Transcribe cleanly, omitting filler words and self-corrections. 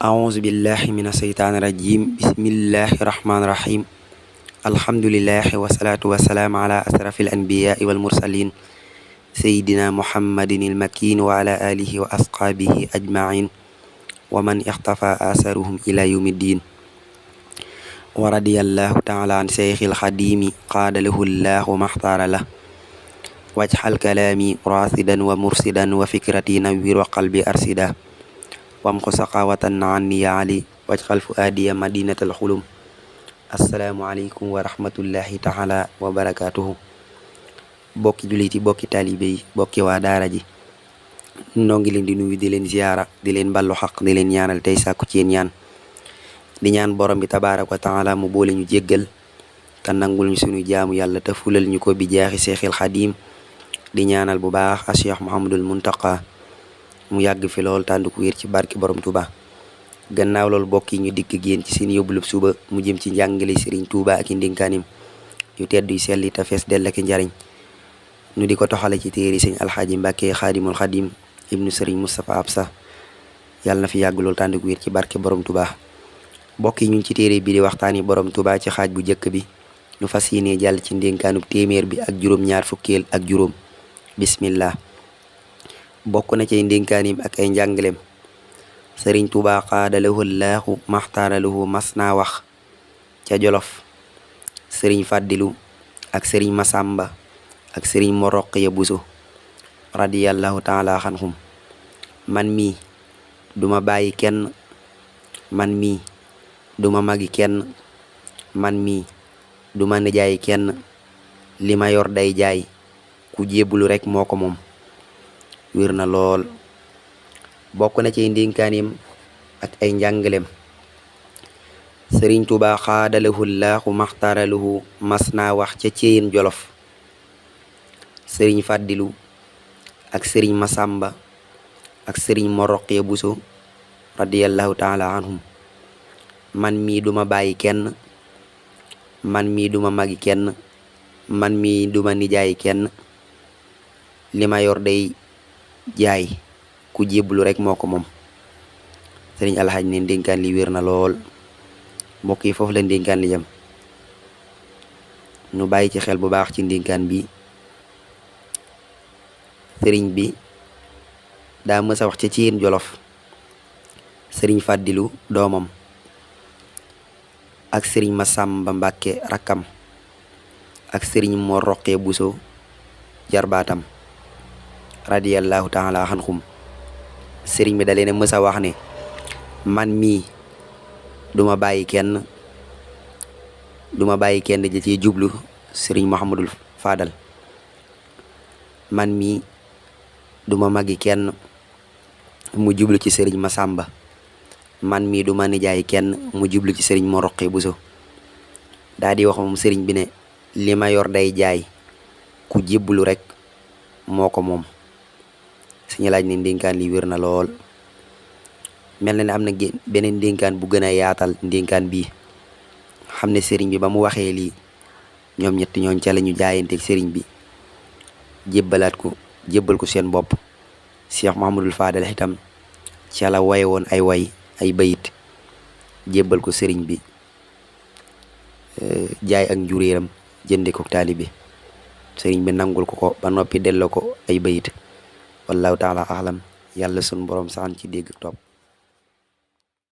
أعوذ بالله من الشيطان الرجيم بسم الله الرحمن الرحيم الحمد لله والصلاة والسلام على أشرف الأنبياء والمرسلين سيدنا محمد المكين وعلى آله وأصحابه أجمعين ومن اختفى آثارهم إلى يوم الدين ورضي الله تعالى عن شيخ الخديم قاد له الله ما اختار له واجعل كلامي راشدا ومرشدا وفكرتي نوير وقلبي أرشدا وامحو سخاوة عني يا علي واجعل فؤادي مدينة الخلوم asalaamualeykum wa rahmatullahi taala wa barakaatuhu bokki jullit yi bokki taalibe yi bokki waa daara ji noo ngi leen di nuyu di leen ziyaara di leen ballu xaq di leen ñaanal tey sàkku ci yéen ñaan di ñaan borom bi tabaaraka wa taala mu boole ñu jéggal te nangul ñu sunu jaamu yàlla te fulal ñu ko bi jaaxi seexil xadiim di ñaanal bu baax a Cheikh Mouhamadul Muntaqa mu yàgg fi lool tànd ku wér ci barki borom Tuuba gannaaw loolu bokk yi ñu dikk génn ci seen yóbbulub suba mu jëm ci njàngale Serigne Touba ak i ndénkaanim yu tedd yu sell te fees dell ak njariñ nu di ko toxale ci téere Sëñ Alxaaji Mbàkke Xaadimul Xadim ibnu Serigne Moustapha Absa yàlla na fi yàgg loolu tànd ku wér ci barke borom Touba bokk yi ñu ci téere bi di waxtaani borom Touba ci xaaj bu njëkk bi ñu fas yéene jàll ci ndénkaanub téeméer bi ak juróom-ñaar fukkeel ak juróom bismillah bokk na ci ndénkaanim ak ay njàngaleem sëriñ Tuubaa xaadalahu laahu maxtaaralahu mas naa wax ca Jolof sëriñ Fàddilu ak sëriñ Masamba ak sëriñ Moroqiya Buso radiyallahu taala anhum man mii duma bàyyi kenn man mii duma magi kenn man mii duma nijaay kenn li ma yor day jaay ku jébbulu rekk moo ko moom wér na lool bokk na ci ndénkaanim ak ay njàngaleem sëriñ Tuubaa xaadalahu laahu maxtaaralahu mas naa wax ca Céyeen Jolof sëriñ Fàddilu ak sëriñ Masamba ak sëriñ Moroqiya Buso radiyallahu taala anhum man mii duma bàyyi kenn man mii duma magi kenn man mii duma nijaay kenn li ma yor day jaay ku jébbalu rek moo ko moom sëriñ Alxaaj ne ndénkaan li wér na lool mbokk yi foofu la ndénkaan li yam ñu bàyyi ci xel bu baax ci ndénkaan bi sëriñ bi daa mës a wax ca Céyeen Jolof sëriñ Fàddilu doomam ak sëriñ Masamba Mbàkke rakkam ak sëriñ Moroqiya Buso jarbaatam radiyallahu taala anhum sëriñ bi da leen mës a wax ne man mii duma bàyyi kenn da ci jublu sëriñ Muhammadul Faadal man mii duma magi kenn mu jublu ci sëriñ Masamba man mii duma nijaay kenn mu jublu ci sëriñ Moroqiya Buso daa di wax moom sëriñ bi ne li ma yor day jaay ku jébbalu rek moo ko moom suñu laaj ne ndénkaan li wér na lool mel na ne am na beneen ndénkaan bu gën a yaatal ndénkaan bii xam ne sëriñ bi ba mu waxee lii ñoom ñett ñooñ ca la ñu jaayanteeg sëriñ bi jébbal ko seen bopp Cheikh Mouhamadul Fadal itam ca la waye woon ay bayit jébbal ko sëriñ bi jaay ak njuréeram jënde ko taalibe sëriñ bi nangul ko ba noppi delloo ko ay bayit wallahu taala alam yàlla sun borom saxan ci dégg topp